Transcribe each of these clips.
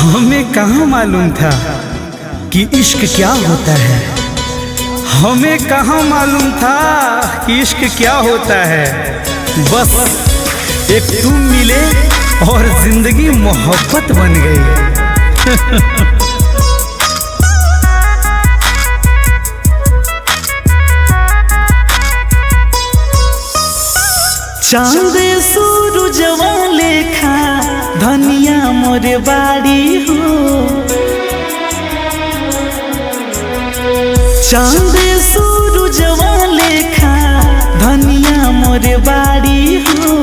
हमें कहाँ मालूम था कि इश्क क्या होता है, हमें कहाँ मालूम था कि इश्क क्या होता है। बस एक तुम मिले और जिंदगी मोहब्बत बन गई। चांद सूरजवा लेखा धनिया मोरे बाड़ी हो, चांद सूरजवा लेखा धनिया मोरे बाड़ी हो।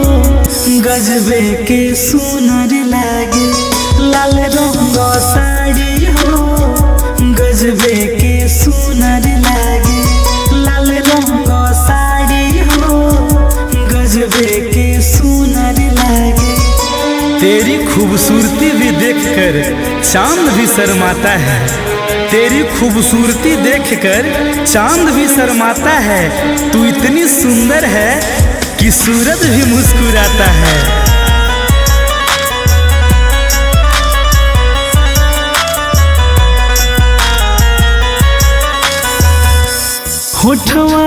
गजबे के सुनर लागे लाल रंग साड़ी हो, गजबे के सुनर लागे लाल रंग साड़ी हो, गजबे के सुनर लागे। तेरी खूबसूरती भी देखकर चांद भी शर्माता है, तेरी खूबसूरती देखकर चांद भी शर्माता है। तू इतनी सुंदर है कि सूरज भी मुस्कुराता है। होठवा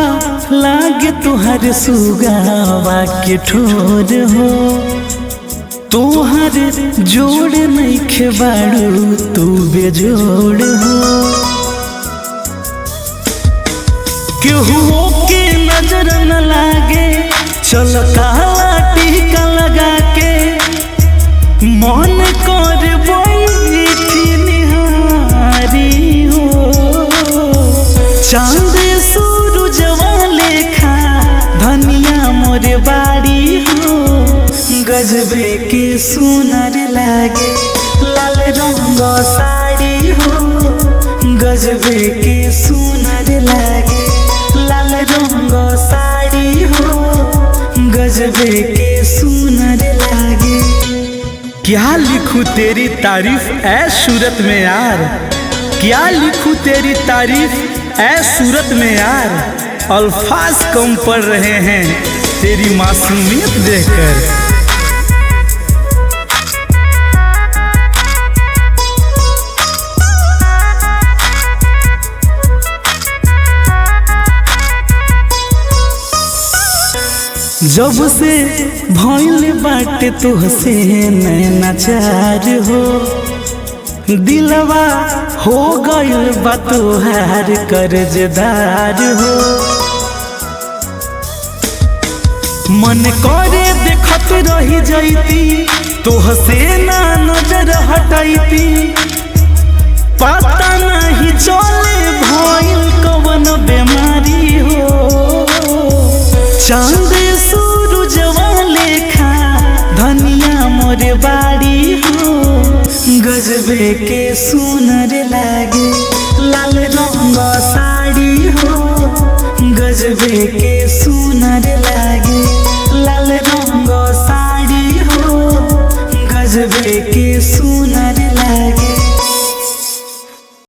लागे तुहर सुगावा के ठोर हो, तुहर जोड़ नइखे बाड़ू तू बेजोड़ हो। केहुओ के नजर न लागे चल काला टीका लगा के, मन कर बैठी निहारी हो। चांद सूरजवा लेखा धनिया मोरे बाड़ी हो, गजबे के सुनर लागे लाल रंग साड़ी हो, गजबे के सुनर लागे लाल रंग साड़ी हो, गजबे के सुनर लागे। क्या लिखूं तेरी तारीफ ऐ सूरत में यार, क्या लिखूं तेरी तारीफ ऐ सूरत में यार। अल्फाज कम पड़ रहे हैं तेरी मासूमियत देखकर। जब से भइल बाटे तुहसे नैनाचार हो, दिलवा हो गइल बा तुहार कर्जदार हो। मन करे देखत रही जैती तोहसे ना नजर हटैती, पता नहीं चले भइल कवन बीमारी हो। चांद सूरजवा लेखा धनिया मोरे बाड़ी हो, गजबे के सुनर लागे लाल रंग साड़ी हो, गजबे के सुनर लागे।